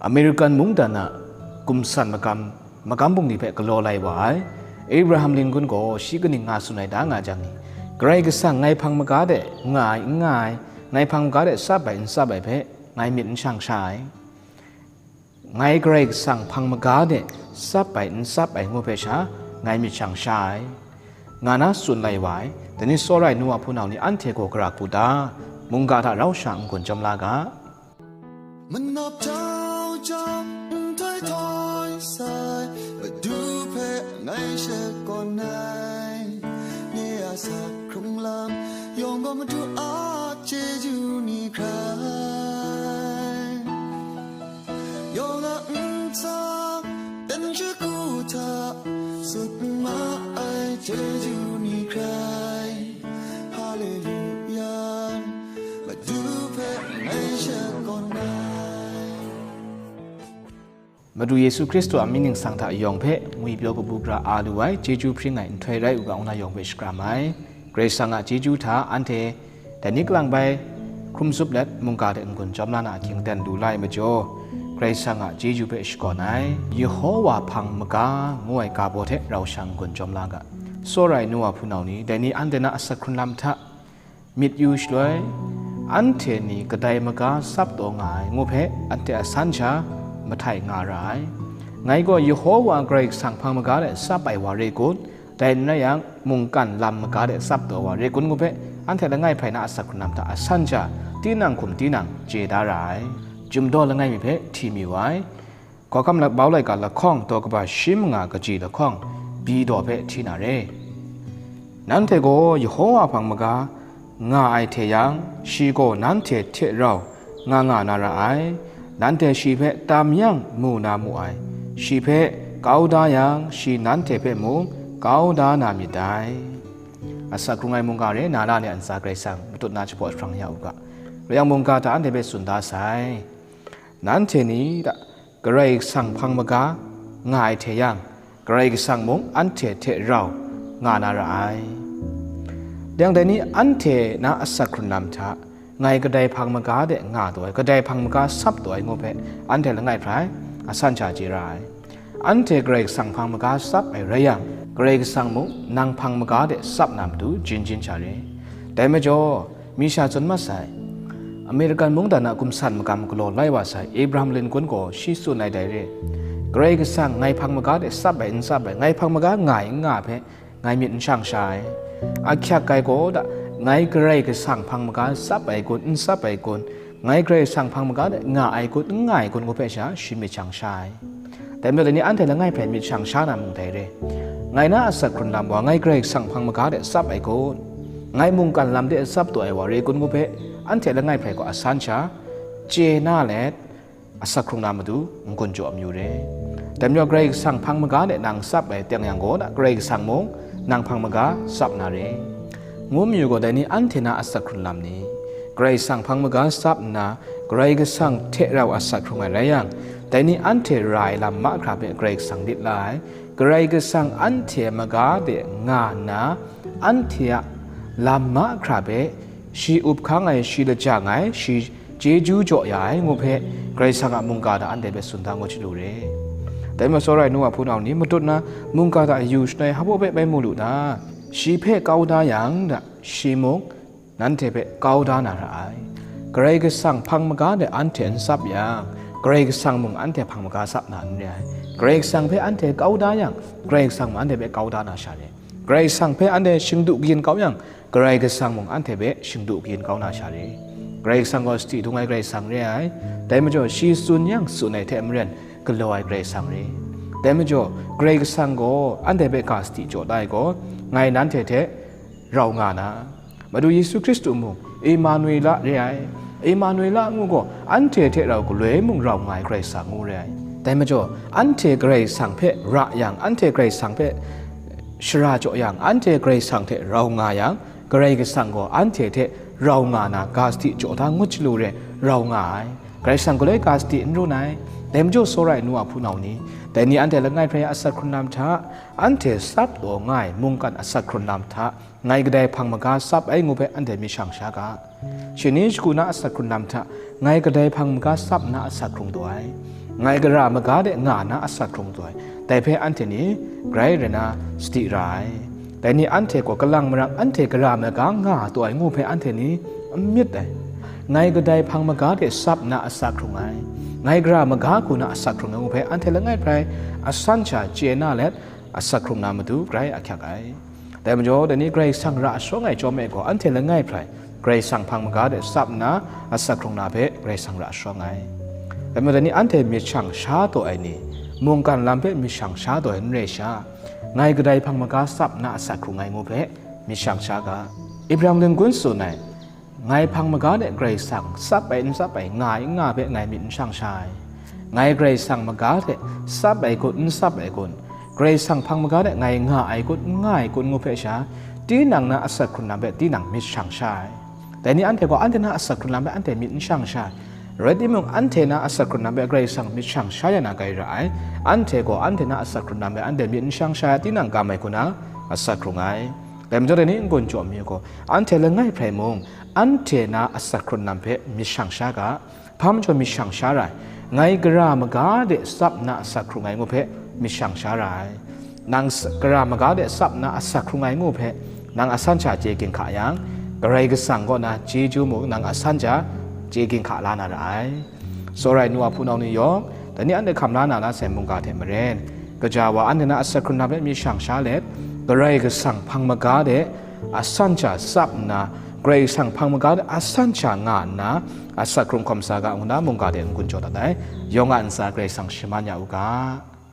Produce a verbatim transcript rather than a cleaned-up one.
American mungdan a gumsan magam, magam bungli hpe galaw lai wa ai Abraham Lincoln gaw shi kaning nga tsun ai da nga jang ni, Karai Kasang ngai hpang maga de nga ai, n nga ai, ngai hpang maga de tsap ai, n tsap ai hpe ngai myit n shang sha ai. Ngai Karai Kasang hpang maga de tsap ai, n tsap ai ngu hpe sha ngai myit shang sha ai, nga na tsun lai wa ai. Dai ni tsawra ai nu wa hpunau ni anhte gaw gara hku ta? Mungga hta rau sha n-gun jawm la ga. Manawp jau jau nhtoi htoi sai, Madu hpe ngai shakawn ai. Nye a asak hkrung lam yawng gaw Madu a chyeju ni hkrai. Yawng a ntsa dan shagu hta sut ma ai chyeju ni hkrai. Haleluya, Madu hpe ngai shakawn ai. Madu Yesu Hkristu a mying ningsang hta yawng hpe ngwipyaw kabu gara a lu ai chyeju hpring ai nhtoi rai u ga, ngu na yawng hpe shakram ai. Karai Kasang a chyeju hta anhte dai ni kalang bai hkrum zup let mungga hte n-gun jawm la na ahkying dan lu la ai majaw, Karai Kasang a chyeju hpe shakawn ai, Yehowa hpang maga ngu ai ga baw hte rau sha n-gun jawm la ga. Tsawra ai nu wa hpunau ni, dai ni anhte na asak hkrun lam hta myit yu shaloi, anhte ni kadai maga tsap taw nga ai ngu hpe anhte a san sha mahtai nga ra ai. Ngai gaw Yehowa Karai Kasang hpang maga de tsap ai wa re kun? Dai n rai yang, mungkan lam maga de tsap taw wa re kun ngu hpe, anhte langai hprai na asak hkrun lam hta a san sha, tinang hkum tinang chye da ra ai. Chyum daw langai mi hpe hti mi wa ai. Hkawhkam Bau laika lahkawng daw kaba shi manga kaji lahkawng, B daw hpe hti na re. Nanhte gaw Yehowa hpang maga nga ai hte yang, shi gaw nanhte hte rau nga nga na ra ai. Nanhte shi hpe tam yang mu na mu ai, shi hpe kau da yang, shi nanhte hpe mung kau da na myit dai. Asak hkrung ai mungga re na la ni a ntsa Karai Kasang matut na jahpaw jahprang ya u ga. Rai yang, mungga hta anhte hpe tsun da sai. Nanhte ni hta Karai Kasang hpang maga nga ai hte yang, Karai Kasang mung anhte hte rau nga na ra ai. Dai yang, dai ni anhte na asak hkrun lam hta, ngai kadai hpang maga de nga taw ai, kadai hpang maga tsap taw ai ngu hpe, anhte langai hprai a san sha chye ra ai. Anhte Karai Kasang hpang maga tsap ai rai yang, Karai Kasang mung nang hpang maga de tsap na matu jin jin sha re. Dai majaw, mi sha tsun mat sai, American mungdan a gumsan magam galaw lai wa sai Abraham Lincoln gaw shi tsun ai dai re. Karai Kasang ngai hpang maga de tsap ai, n tsap ai, ngai hpang maga nga ai, n nga ai hpe ngai myit n shang sha ai. Ahkyak ai gaw da, ngai Karai Kasang hpang maga tsap ai kun, n tsap ai kun, ngai Karai Kasang hpang maga de nga ai kun, n nga ai kun ngu hpe sha shi myit shang sha ai. Dai majaw, dai ni anhte langai hpe myit shang sha na mung dai re. Ngai na asak hkrun lam wa, ngai Karai Kasang hpang maga de tsap ai kun, ngai mungkan lam de tsap taw ai wa re kun ngu hpe, anhte langai hpe gaw a san sha chye na let, asak hkrung na matu n-gun jaw amyu re. Dai majaw, Karai Kasang hpang maga de nang tsap ai teng yang gaw na, Karai Kasang mung nang hpang maga tsap na re. Ngu mayu gaw, dai ni anhte na asak hkrun lam ni, Karai Kasang hpang maga tsap nna, Karai Kasang hte rau asak hkrung ai rai yang, dai ni anhte ra ai lam mahkra hpe Karai Kasang lit la ai. Karai Kasang anhte maga de nga nna, anhte a lam mahkra hpe shi up hkang ai, shi lajang ai, shi chyeju jaw ya ai ngu hpe, Karai Kasang a mungga hta anhte hpe tsun da ngut sha lu re. Dai majaw, tsawra ai nu wa hpunau ni, matut na mungga hta yu shangai hpa baw hpe bai mu lu ta? Shi hpe kau da yang da, shi mung nanhte hpe kau da na ra ai. Karai Kasang hpang maga de anhte n tsap yang, Karai Kasang mung anhte hpang maga tsap na n re ai. Karai Kasang hpe anhte kau da yang, Karai Kasang mung anhte hpe kau da na sha re. Karai Kasang hpe anhte shingdu kayin kau yang, Karai Kasang mung anhte hpe shingdu kayin kau na sha re. Karai Kasang gaw sadi dung ai Karai Kasang re ai. Dai majaw, shi tsun yang tsun ai hte maren galaw ai Karai Kasang re. Dai majaw, Karai Kasang gaw anhte hpe ga sadi jaw da ai gaw, ngai nanhte hte rau nga na, Madu Yesu Hkristu mung Emanuela re ai. Emanuela ngu gaw, anhte hte rau galoi mung rau nga ai Karai Kasang ngu re ai. Dai majaw, anhte Karai Kasang hpe ra yang, anhte Karai Kasang hpe shara jaw yang, anhte Karai Kasang hte rau nga yang, Karai Kasang gaw anhte hte rau nga na, ga sadi jaw da ngut sha lu re, rau nga ai. Karai Kasang galoi ga sadi n run ai. Dai majaw, tsawra ai nu wa hpunau ni, Dai ni anhte langai hprai a asak hkrun lam hta, anhte tsap taw nga ai mungkan asak hkrun lam hta, ngai kadai hpang maga tsap ai ngu hpe anhte myit shang sha ga. Shani shagu na asak hkrun lam hta, ngai kadai hpang maga tsap na asak hkrung taw ai, ngai gara maga de nga na asak hkrung taw ai, dai hpe anhte ni grai rai na sadi ra ai. Dai ni anhte gaw kalang marang anhte gara maga nga taw ai ngu hpe anhte ni n myit ai. Ngai kadai hpang maga de tsap na asak hkrung ai, ngai gara maga hku na asak hkrung ai ngu hpe anhte langai hprai asan sha chye na let asak hkrung na matu grai ahkyak ai. Dai majaw, dai ni Karai Kasang ra shawng ai chyawm e gaw, anhte langai hprai Karai Kasang hpang maga de tsap nna asak hkrung na hpe Karai Kasang ra shawng ai. Dai majaw, dai ni anhte myit shang sha taw ai ni, mungkan lam hpe myit shang sha taw ai n rai sha, ngai kadai hpang maga tsap nna asak hkrung ai ngu hpe myit shang sha ga. Abraham Lincoln tsun ai, ngai hpang maga de Karai Kasang tsap ai n tsap ai, nga ai n nga hpe ngai myit n shang sha ai. Ngai Karai Kasang maga hte tsap ai kun, n tsap ai kun, Karai Kasang hpang maga de ngai nga ai kun, n nga ai kun ngu hpe sha, tinang na asak hkrun lam hpe tinang myit shang sha ai. Dai ni anhte gaw anhte na asak hkrun lam hpe anhte myit n shang sha ai. Rai timung, anhte na asak hkrun lam hpe Karai Kasang myit shang sha ya na grai ra ai. Anhte gaw anhte na asak hkrun lam hpe anhte myit n shang sha ai, tinang kam ai hku na asak hkrung ai. Dai majaw, dai ni n-gun jaw mi u gaw, anhte langai hprai mung, anhte na asak hkrun lam hpe myit shang sha ga. Hpa majaw myit shang sha ra ai? Ngai gara maga de tsap nna asak hkrung ai ngu hpe myit shang sha ra ai. Nang s-, gara maga de tsap nna asak hkrung ai ngu hpe nang asan sha chye ginhka yang, Karai Kasang kaw na chyeju mung nang asan sha chye ginhka la na ra ai. Tsawra ai nu a hpunau ni yawng, dai ni anhte hkam la na la sai mungga hte maren, gaja wa anhte na asak hkrun lam hpe myit shang sha let, Karai Kasang hpang maga de asan sha tsap nna, Karai Kasang hpang maga de asan sha nga nna, asak hkrung hkawm sa ga ngu na mungga de n-gun jaw dat ai. Yawng a ntsa Karai Kasang shaman ya u ga.